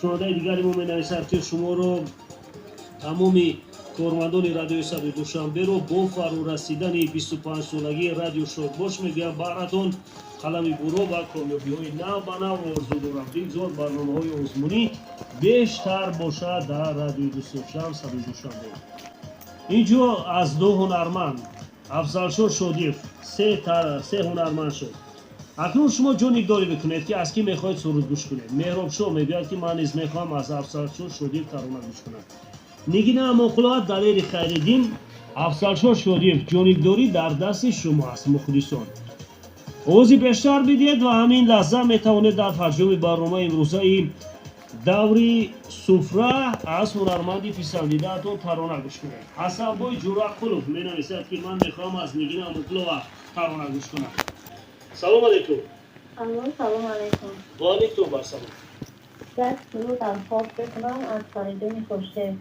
Шунавандаи дигари мо менависад, ки шуморо, тамоми кормандони радиои Садои Душанберо бо фарорасидани 25-солагии радио шодбош мегӯям. Баҳратон қалами буро ва комёбиҳои нав ба нав орзу дорам. Бигзор барномаҳои озмунӣ бештар бошад дар радиои дӯстдоштаам, Садои Душанбе. Инҷо аз ду ҳунарманд Афзалшо Шодиев се ҳунарманд шуд. Акнун шумо ҷонибдорӣ бикунед, ки аз кӣ мехоҳед суруд гӯш кунед. Меҳробшо мегӯяд, ки ман низ мехоҳам аз Афзалшо Шодиев тарона гӯш кунам. Нигина Амонқулова, Далери Хайриддин, Афзалшо Шодиев, ҷонибдорӣ дар дасти шумо аст. Мухлисон, овози бештар бидиҳед ва ҳамин лаҳза метавонед дар фарҷоми барномаи имрӯзаи даври суфра аз ҳунарманди писандидаатон тарона гӯш кунед. Ҳасанбой Ҷурақулов менависад, ки ман мехоҳам аз Нигина Амонқулова тарона гӯш кунам. Салом алейкум. Алло, салом алейкум. Ва алейкум ассалом. Як суруд дархост бикунам аз Фаридуни Хуршед.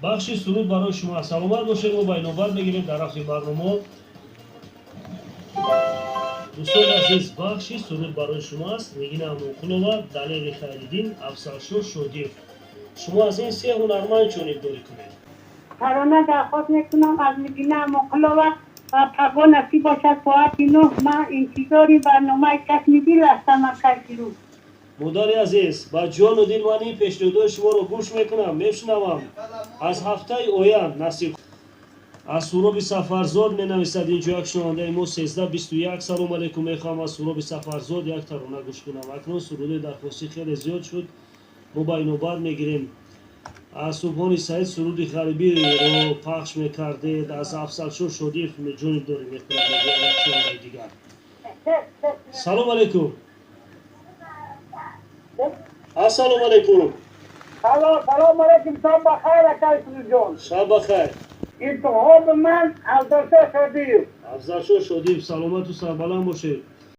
Бахши суруд барои шумо аст. Саломат бошед. Мо ба инобат мегирем дар рафти барномао. Дӯстони азиз, бахши суруд барои шумо аст. Нигина Амонқулова, Далери Хайриддин, Афзалшо Шодиев, шумо аз ин се ҳунарманд ҷонибдорӣ кунед. Тарона дархост мекунам аз Нигина Амонқулова ва паго насиб бошад, соати 9 ман интизори барномаи «Чашми дил» ҳастам, акай Фирӯз. Модари азиз, ба ҷону дил ман ин пешниҳодҳои шуморо гӯш мекунам, мешунавам. Аз ҳафтаи оянд насиб. Аз Суроби Сафарзод менависад инҷо як шунавандаи мо, 1321: «Салом алейкум, мехоҳам аз Суроби Сафарзод як тарона гӯш кунам». Акнун суруди дархостӣ хеле зиёд шуд, мо ба инобат мегирем. Аз Субҳони Саид суруди «Ғарибиро» пахш мекардед, аз Афзалшо Шодиев ҷонибдорӣ мекунад, мегӯяд як шунавандаи дигар. Салом алейкум, ассалому алейкум. Алло, салом алейкум, шаб бахайр, акай Фирӯзҷон. Шаб бахайр. Интихоби ман Афзалшо Шодиев. Афзалшо Шодиев, саломату сарбаланд бошед.